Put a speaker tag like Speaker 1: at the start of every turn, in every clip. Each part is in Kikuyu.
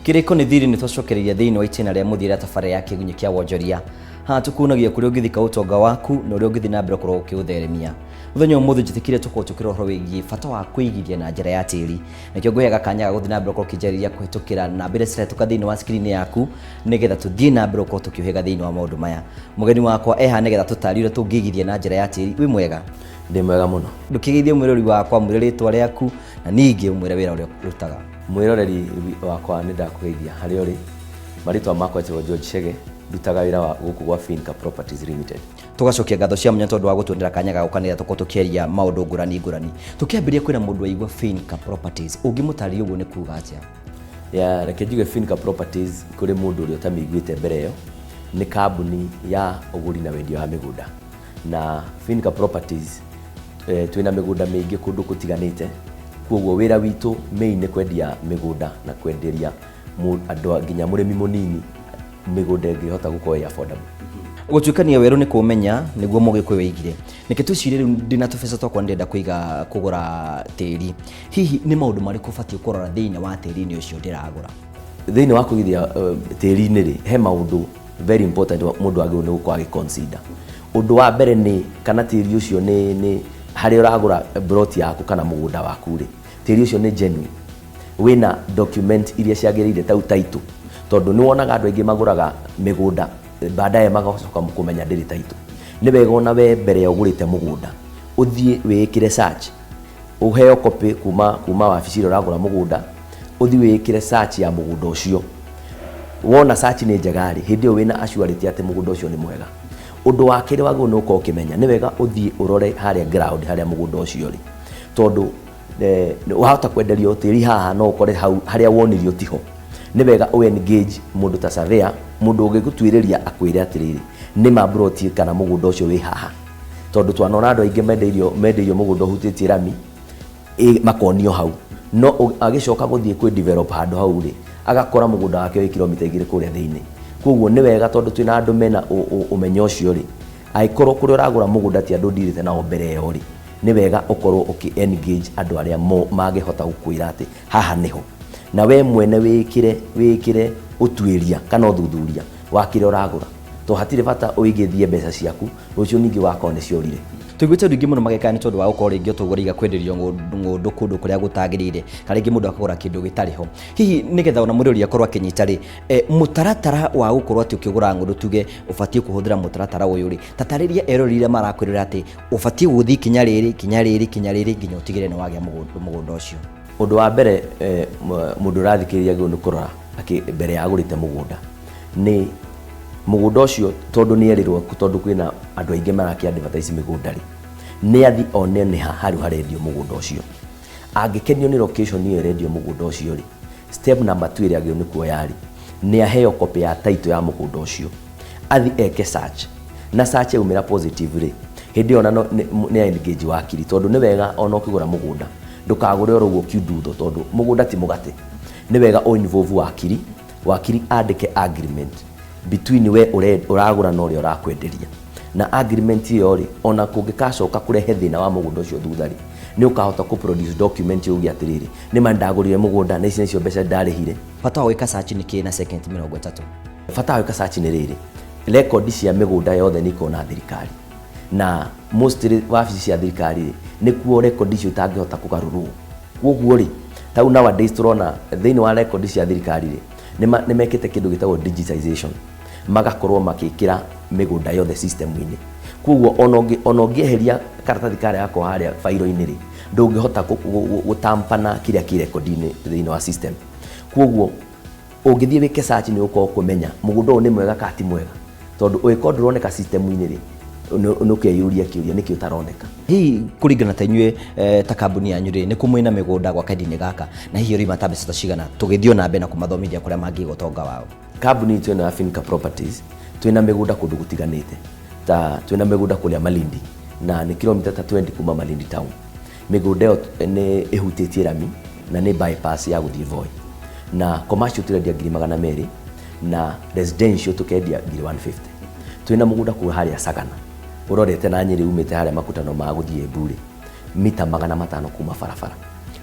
Speaker 1: Kĩrĩko nĩ thiri. Nĩ twacokereria thĩinĩ wa itĩna rĩa mũthia rĩa tabarĩra ya Kĩgunyĩ kĩa Wonjoria. Haha tũkuonagia kũrĩa ũngĩthika ũtonga waku na ũrĩa ũngĩthiĩ na mbere gũkorwo ũkĩũtheremia. Mũthenya ũmũthĩ njĩtĩkire tũkorwo tũkĩrora ũhoro wĩgiĩ bata wa kũigithia na njĩra ya tĩri. Nĩkĩo ngũheaga kanya ga gũthiĩ na mbere gũkorwo ũkĩnjarĩria kũhĩtũkĩra namba iria cirahĩtũka thĩinĩ wa screen yaku, nĩgetha tũthiĩ na mbere gũkorwo tũkĩũhĩga thĩinĩ wa maũndũ maya. Mũgeni wakwa eha nĩgetha tũtarĩrie ũrĩa tũngĩigithia na njĩra ya tĩri. Wĩ mwega?
Speaker 2: Ndĩ mwega mũno.
Speaker 1: Ndũkĩgeithie mwĩrori wakwa, mwĩre rĩtwa rĩaku na ningĩ ũmwĩre wĩra ũrĩa ũrutaga.
Speaker 2: Mwĩroreri wakwa, nĩ ndakũgeithia harĩa ũrĩ. Marĩtwa makwa njĩtagwo George Chege, ndutaga wĩra wa gũkũ gwa Finca Properties Limited.
Speaker 1: Tũgacokia ngatho cia mwanya tondũ wa gũtuonera kanya ga gũka nĩgetha tũkorwo tũkĩaria maũndũ ngũrani ngũrani. Tũkĩambĩrĩria, kwĩna mũndũ waigua Finca Properties, ũngĩmũtarĩria ũguo nĩ kuga atĩa?
Speaker 2: Ya, reke njuge Finca Properties kũrĩ mũndũ ũrĩa ũtamĩiguĩte mbere ĩyo, nĩ kambuni ya ũgũri na wendia wa mĩgũnda. Na Finca Properties twĩna mĩgũnda mĩingĩ kũndũ gũtiganĩte, koguo wĩra witũ main nĩ kwendia mĩgũnda na kwenderia andũ nginya mũrĩmi mũnini mĩgũnda ĩngĩhota gũkorwo ĩ affordable.
Speaker 1: Gũtuĩkania werũ nĩ kũmenya, nĩguo Mũgĩkũyũ oigire. Nĩkĩ twĩcirie rĩu ndĩna tũbeca twakwa ndĩrenda kũiga kũgũra tĩri, hihi nĩ maũndũ marĩkũ batiĩ kũrora thĩinĩ wa tĩri-inĩ ũcio ndĩragũra?
Speaker 2: Thĩinĩ wa kũigithia tĩri-inĩ rĩ, he maũndũ very important mũndũ agĩrĩirwo nĩ gũkorwo agĩ consider. Ũndũ wa mbere nĩ kana tĩri ũcio nĩ harĩa ũragũra plot yaku kana mũgũnda waku rĩ, tĩri ũcio nĩ genuine, wĩna document iria ciagĩrĩire tau title, tondũ nĩ wonaga andũ aingĩ magũraga mĩgũnda, baadaye magacoka kũmenya ndĩrĩ title. Nĩ wega ona we mbere ya ũgũrĩte mũgũnda ũthiĩ wĩĩkĩre search, ũheo copy kuma wabici ĩrĩa ũragũra mũgũnda, ũthiĩ wĩĩkĩre search ya mũgũnda ũcio. Wona search nĩ njega rĩ, hĩndĩ ĩyo wĩna assurity atĩ mũgũnda ũcio nĩ mwega. Ũndũ wa kerĩ wagĩrĩirwo nĩ gũkorwo ũkĩmenya, nĩ wega ũthiĩ ũrore harĩa ground harĩa mũgũnda ũcio ũrĩ, tondũ wahota kwenderio tĩri haha no ũkore hau harĩa wonirio tiho. Nĩ wega ũ engage mũndũ ta surveyor, mũndũ ũngĩgũtuĩrĩria akwĩre atĩrĩrĩ, nĩ ma plot kana mũgũnda ũcio wĩ haha, tondũ twanona andũ aingĩ mendeirio mũgũnda ũhutĩtie rami, makonio hau, no agĩcoka gũthiĩ kwĩ develop handũ hau rĩ, agakora mũgũnda wake wĩ kilomita 2 kũrĩa thĩinĩ. Koguo nĩ wega, tondũ twĩna andũ mena ũmenyo ũcio rĩ, angĩkorwo kũrĩa ũragũra mũgũnda ti andũ ndirĩte nao mbere ĩyo rĩ, nĩ wega ũkorwo ũkĩ engage andũ arĩa mangĩhota gũkwĩra atĩ haha nĩho, na we mwene wĩkĩre ũtuĩria kana ũthuthuria wa kĩrĩa ũragũra, to hatirĩ bata ũigithie mbeca ciaku, rũciũ ningĩ wakorwo nĩ ciorire.
Speaker 1: Tũiguĩte andũ aingĩ mũno magĩkaya nĩ tondũ wa gũkorwo rĩngĩ ũtũgũrĩire kwenderio ng'ũndũ kũndũ kũrĩa gũtagĩrĩire, kana rĩngĩ mũndũ akagũra kĩndũ gĩtarĩ ho. Hihi nĩgetha ona mũrori akorwo akĩnyita rĩ, mũtaratara wa gũkorwo atĩ ũkĩgũra ng'ũndũ, tuge ũbatiĩ kũhũthĩra mũtaratara ũyũ rĩ, ta tarĩria eroreri arĩa marakwĩrora atĩ ũbatiĩ gũthiĩ ikinya rĩrĩ, ikinya rĩrĩ, ikinya rĩrĩ, nginya ũtigĩrĩre nĩ wagĩa mũgũnda ũcio.
Speaker 2: Ũndũ wa mbere mũndũ ũrathikĩrĩria agĩrĩirwo nĩ kũrora mbere ya agũrĩte mũgũnda nĩ mũgũnda ũcio, tondũ nĩ erĩrwo, tondũ kwĩna andũ aingĩ marakĩ advertise mĩgũnda rĩ, nĩ athi one nĩ ha harĩa harendio mũgũnda ũcio. Angĩkenio nĩ location ĩyo ĩrendio mũgũnda ũcio rĩ, step number 2 ĩrĩa agĩrĩirwo nĩ kuoya rĩ, nĩ aheo copy ya title ya mũgũnda ũcio, athi eke search, na search yaumĩra positive rĩ, hĩndĩ ĩyo ona nĩ engage wakiri, tondũ nĩ wega ona ũkĩgũra mũgũnda ndũkagũre oro ũguo kiundutho, tondũ mũgũnda ti mũgate. Nĩ wega ũ involve wakiri, wakiri andĩke agreement between we ũragũra na ũrĩa ũrakwenderia, na agreement ĩyo rĩ, ona kũngĩkacoka kũrehe thĩna wa mũgũnda ũcio thutha rĩ, nĩ ũkahota kũ produce document uge atĩrĩrĩ, nĩ ma ndagũrire mũgũnda na ici nĩcio mbeca ndarĩhire.
Speaker 1: Bata wa gwĩka search nĩ kĩ na second 30?
Speaker 2: Bata wa gwĩka search nĩ rĩrĩ, rekondi cia mĩgũnda yothe nĩ ikoragwo na thirikari, na mostly wabici cia thirikari rĩ, nĩkuo rekondi icio itangĩhota kũgarũrwo. Koguo rĩ, tau nowadays tũrona thĩinĩ wa rekondi cia thirikari rĩ, nĩ mekĩte kĩndũ gĩtagwo digitization, magakorwo magĩkĩra mĩgũnda yothe system-inĩ. Koguo ona ũngĩeheria karatathi karĩa gakoragwo harĩa bairo-inĩ rĩ, ndũngĩhota gũtampana kĩrĩa kĩ rekondi-inĩ thĩinĩ wa system. Koguo ũngĩthiĩ wĩke search, nĩ ũgũkorwo kũmenya mũgũnda ũyũ nĩ mwega kana ti mwega, tondũ ũngĩkorwo ndũroneka system-inĩ rĩ, nĩ ũkeyũria kĩũria nĩkĩ ũtaroneka.
Speaker 1: Hihi kũringana ta inyuĩ ta kambuni yanyu rĩ, nĩ kũ mwĩna mĩgũnda gwa kahinda-inĩ gaka, na hihi ũrĩma ta mbeca ta cigana, tũgĩthiĩ ona mbere na kũmathomithia kũrĩa mangĩiga ũtonga wao?
Speaker 2: Kambuni itũ ĩno ya Finca Properties, twĩna mĩgũnda kũndũ gũtiganĩte, ta twĩna mĩgũnda kũrĩa Malindi, na nĩ kilomita ta 20 kuma Malindi town. Mĩgũnda ĩyo nĩ ĩhutĩtie rami na nĩ bypass ya gũthiĩ Voi, na commercial tũrendia 200,000 na residential tũkendia ngiri 150. Twĩna mũgũnda kũu harĩa Sagana, ũrorete na Nyĩrĩ, umĩte harĩa makutano ma gũthiĩ Embu rĩ, mita 500 kuma barabara,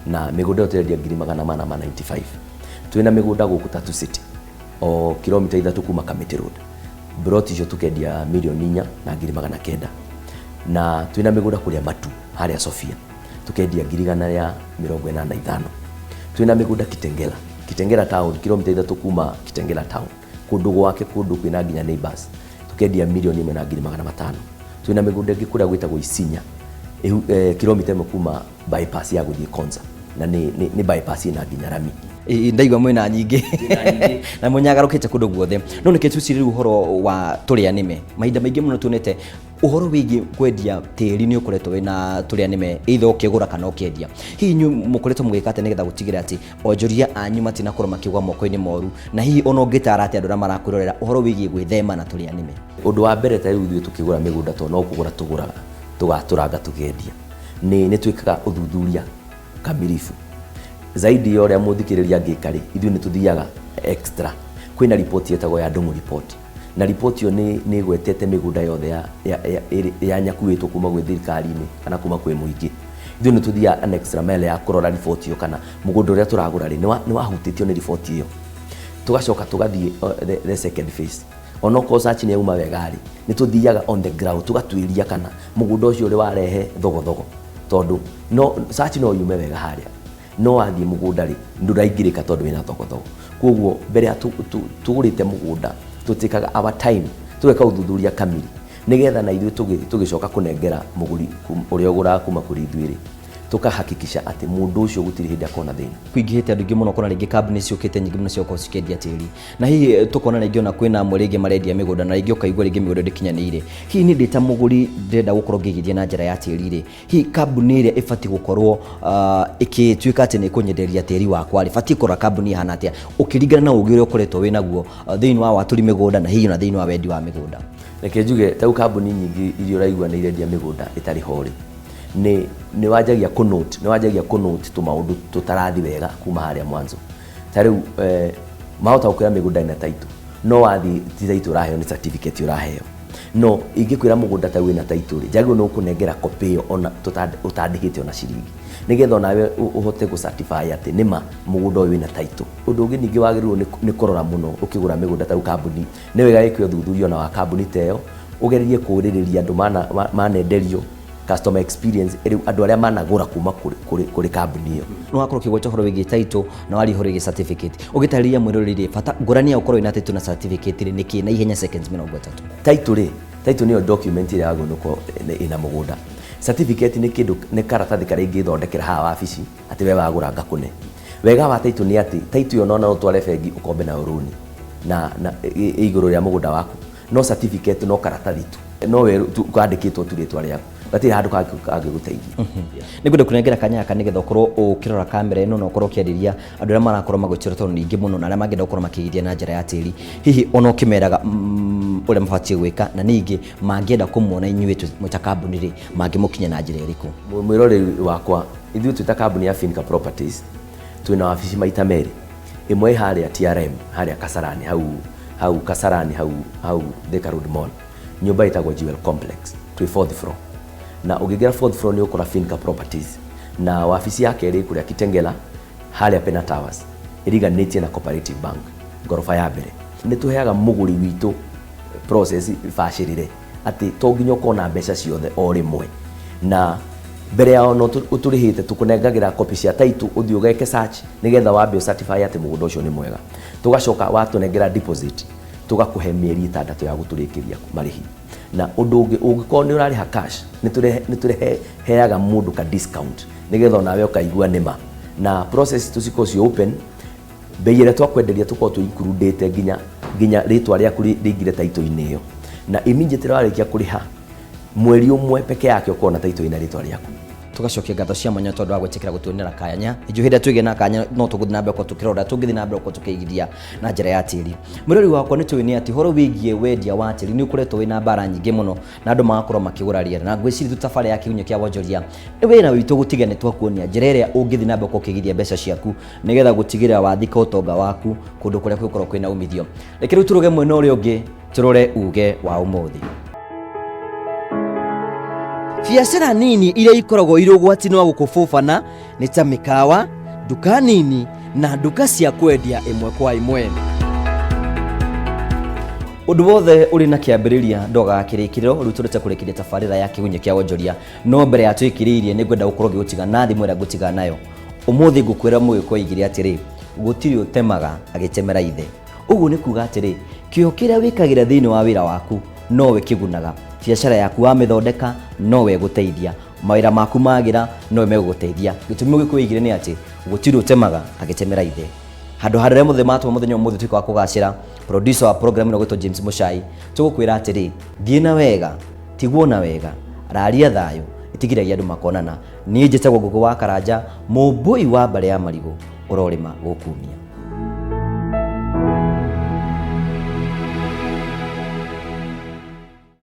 Speaker 2: na mĩgũnda ĩyo tũrendia ngiri 495. Twĩna mĩgũnda gũkũ Tatu City, o kilomita 3 kuma Kamiti Road, broti icio tũkendia 4,900,000. Na twĩna mĩgũnda kũrĩa Matu harĩa Sofia, tũkendia 185,000. Twĩna mĩgũnda Kitengela, Kitengela town, kilomita 3 kuma Kitengela town, kũndũ gwake, kũndũ kwĩna nginya neighbors, tũkendia 1,500,000. Twĩna mĩgũnda ĩngĩ kũrĩa gwĩtagwo Isinya, kilomita 1 kuma bypass ya gũthiĩ Konza, na nĩ bypass ĩna nginya rami.
Speaker 1: Ndaigua mwĩna nyingĩ na mũnyagarũkĩte kũndũ guothe, no nĩkĩ tũcire rĩu ũhoro wa tũrĩa nĩme? Mahinda maingĩ mũno tuonete ũhoro wĩgiĩ kwendia tĩri nĩ ũkoretwo wĩna tũrĩa nĩme, either ũkĩgũra kana ũkĩendia. Hihi inyuĩ mũkoretwo mũgĩka atĩa nĩgetha gũtigĩrĩra atĩ onjoria anyu matinakorwo makĩgwa moko-inĩ moru, na hihi ona ũngĩtara atĩa andũ arĩa marakwĩrorera ũhoro wĩgiĩ gwĩthema na tũrĩa nĩme?
Speaker 2: Ũndũ wa mbere, ta rĩu ithuĩ tũkĩgũra mĩgũnda, tondũ no kũgũra tũgũraga tũgatũranga tũkendia, nĩ twĩkaga ũthuthuria kamiribu zaidi ya ũrĩa mũthikĩrĩria angĩka rĩ. Ithuĩ nĩ tũthiaga extra. Kwĩna riboti ĩtagwo ya Ndung'u report, na riboti ĩyo nĩ ĩgwetete mĩgũnda yothe ya nyakuĩtwo kuma gwĩ thirikari-inĩ kana kuma kwĩ mũingĩ. Ithuĩ nĩ tũthiaga an extra mile ya kũrora riboti ĩyo kana mũgũnda ũrĩa tũragũra rĩ nĩ wahutĩtio nĩ riboti ĩyo. Tũgacoka tũgathiĩ the second phase. Onokorwo search nĩ yauma wega rĩ, nĩ tũthiaga on the ground tũgatuĩria kana mũgũnda ũcio ũrĩ warehe thogothogo, tondũ no search no yume wega harĩa, no wathiĩ mũgũnda rĩ, ndũraingĩrĩka tondũ wĩna thogothogo. Koguo mbere ya tũgũrĩte mũgũnda, tũtĩkaga our time tũgeka ũthuthuria kamiri, nĩgetha na ithuĩ tũgĩcoka kũnengera mũgũri ũrĩa ũgũraga kuma kũrĩ ithuĩ rĩ, tũkahakikisha atĩ mũndũ ũcio gũtirĩ hĩndĩ akona thĩna.
Speaker 1: Kũingĩhĩte andũ aingĩ mũno, kona rĩngĩ kambuni ciũkĩte nyingĩ mũno cia gũkorwo cikĩendia tĩri, na hihi tũkona rĩngĩ ona kwĩna amwe rĩngĩ marendia mĩgũnda, na rĩngĩ ũkaigua rĩngĩ mĩgũnda ndĩkinyanĩire. Hihi niĩ ndĩ ta mũgũri ndĩrenda gũkorwo ngĩigithia na njĩra ya tĩri rĩ, hihi kambuni ĩrĩa ĩbatiĩ gũkorwo ĩgĩtuĩka atĩ nĩ ĩkũnyenderia tĩri wakwa rĩ, batiĩ kũrora kambuni ĩhana atĩa, ũkĩringana na ũgĩ ũrĩa ũkoretwo wĩ naguo thĩinĩ wa watũri mĩgũnda na hihi ona thĩinĩ wa wendi wa mĩgũnda?
Speaker 2: Reke njuge, ta rĩu kambuni nyingĩ iria ũraigua nĩ irendia mĩgũnda ĩtarĩ ho rĩ, nĩ wanjagia kũ note, nĩ wanjagia kũ note tũmaũndũ tũtarathi wega kuma harĩa mwanzo. Ta rĩu mahota gũkwĩra mĩgũnda ĩna title, no wathiĩ ti title ũraheo, nĩ certificate ũraheo. No ingĩkwĩra mũgũnda ta wĩna title rĩ, njagĩrĩirwo nĩ gũkũnengera copy ĩyo ona ũtandĩhĩte ona ciringi, nĩgetha onawe ũhote gũ certify atĩ nĩma mũgũnda ũyũ wĩna title. Ũndũ ũngĩ ningĩ wagĩrĩirwo nĩ kũrora mũno ũkĩgũra mĩgũnda, ta rĩu kambuni, nĩ wega wĩke ũthuthuria ona wa kambuni ta ĩyo, ũgerie kũũrĩrĩria andũ manenderio, customer experience, rĩu andũ arĩa managũra kuma kũrĩ kambuni ĩyo.
Speaker 1: Nĩ wakorwo ũkĩgweta ũhoro wĩgiĩ title na waria ũhoro wĩgiĩ certificate, ũgĩtarĩria mwĩroreri bata ngũrani ya gũkorwo wĩna title na certificate rĩ nĩkĩ, na ihenya seconds 30.
Speaker 2: Title rĩ, title nĩyo document ĩrĩa yagĩrĩirwo nĩ gũkorwo ĩna mũgũnda. Certificate nĩ kĩndũ, nĩ karatathi karĩa ingĩthondekera haha wabici atĩ we wagũra ngakũne. Wega wa title nĩ atĩ title ĩyo no ũtware bengi ũkombe nayo rũni na igũrũ rĩa mũgũnda waku. No certificate no karatathi tu, no werũ tu kandĩkĩtwo tu rĩtwa rĩaku, gatirĩ handũ kangĩgũteithia.
Speaker 1: Nĩ ngwenda kũnengera kanya gaka nĩgetha ũkorwo ũkĩrora kamera ĩno na ũkorwo ũkĩarĩria andũ arĩa marakorwo magĩtwĩra, tondũ nĩ aingĩ mũno, na arĩa mangĩenda gũkorwo makĩigithia na njĩra ya tĩri, hihi ona ũkĩmeraga ũrĩa mabatiĩ gwĩka, na ningĩ mangĩenda kũmuona inyuĩ mwĩ ta kambuni rĩ, mangĩmũkinya na njĩra ĩrĩkũ?
Speaker 2: Mwĩroreri wakwa, ithuĩ twĩ ta kambuni ya Finca Properties twĩna wabici maita merĩ. Ĩmwe ĩ harĩa TRM, harĩa Kasarani, hau Kasarani, hau Thika Road Mall, nyũmba ĩtagwo Jewel Complex, twĩ fourth floor, na ũngĩingĩra fourth floor nĩ ũkora Finca Properties. Na wabici ya kerĩ kũrĩa Kitengela, harĩa Pena Towers, ĩriganĩtie na Cooperative Bank, ngoroba ya mbere. Nĩ tũheaga mũgũri witũ process bacĩrĩre atĩ to nginya ũkorwo na mbeca ciothe o rĩmwe, na mbere ya ona ũtũrĩhĩte tũkũnengagĩra copy cia title, ũthiĩ ũgeke search nĩgetha wambe ũcertify atĩ mũgũnda ũcio nĩ mwega. Tũgacoka watũnengera deposit, tũgakũhe mĩeri 6 ya gũtũrĩkĩria marĩhi. Na ũndũ ũngĩ, ũngĩkorwo nĩ ũrarĩha cash, nĩ tũreheaga mũndũ ka discount nĩgetha onawe ũkaigua nĩma. Na process tũcikorwo ci open, bei ĩrĩa twakwenderia tũkorwo tũ include nginya rĩtwa rĩaku rĩingĩre title-inĩ ĩyo, na immediately warĩkia kũrĩha, mweri ũmwe peke yake ũkorwo na title ĩna rĩtwa rĩaku.
Speaker 1: Tugacokia ngatho cia mwanya tondũ wa gwĩtĩkĩra gũtuonera kanya. Ithuĩ hĩndĩ ĩrĩa twĩgĩa na kanya no tũgũthiĩ na mbere gũkorwo tũkĩrora tũngĩthiĩ na mbere gũkorwo tũkĩigithia na njĩra ya tĩri. Mwĩrori wakwa, nĩ tũĩ nĩ atĩ ũhoro wĩgiĩ wendia wa tĩri nĩ ũkoretwo wĩna mbara nyingĩ mũno na andũ magakorwo makĩgũra rĩera, na ngwĩciria tu tabarĩra ya Kĩgunyũ kĩa Wonjoria nĩ wĩra witũ gũtiga nĩ twakuonia njĩra ĩrĩa ũngĩthiĩ na mbere gũkorwo ũkĩigithia mbeca ciaku nĩgetha gũtigĩrĩra wathika ũtonga waku kũndũ kũrĩa kwĩkorwo kwĩna umithio. Reke rĩu tũrũge mwena ũrĩa ũngĩ tũrore uge wa ũmũthĩ. Biacara nini iria ikoragwo irĩ ũgwati-inĩ wa gũkũbũbana nĩ ta mĩkawa, nduka nini Na nduka cia kwendia ĩmwe kwa ĩmwe. Ũndũ wothe ũrĩ na kĩambĩrĩria ndogaga kĩrĩkĩrĩro. Rĩu tũrĩte kũrĩkĩria tabarĩra ya Kĩgunyĩ kĩa Wonjoria, no mbere ya twĩkĩrĩirie nĩ ngwenda gũkorwo ngĩgũtiga na thimũ ĩrĩa ngũtiga nayo ũmũthĩ. Ngũkwĩra Mũgĩkũyũ oigire atĩrĩ, gũtirĩ ũtemaga agĩtemera ithe. Ũguo nĩ kuga atĩrĩ, kĩo kĩrĩa wĩkagĩra thĩinĩ wa wĩra waku nowe kĩgunaga. Biacara yaku wamĩthondeka nowe ĩgũteithia, mawĩra maku magĩra nowe megũgũteithia. Gĩtũmi Mũgĩkũyũ oigire nĩ atĩ gũtirĩ ũtemaga agĩtemera ithe. Handũ harĩa mothe matũma mũthenya ũmũthĩ tuĩke wa kũgacĩra, producer wa program ĩno gwĩtwo James Muchai, tũgũkwĩra atĩrĩ, thiĩ na wega, tigwo na wega, raria thayũ ĩtigiragia andũ makonana. Niĩ njĩtagwo Ngũgĩ wa Karanja, mũmbũi wa mbarĩ ya marigũ, ũrorĩma gũkumia.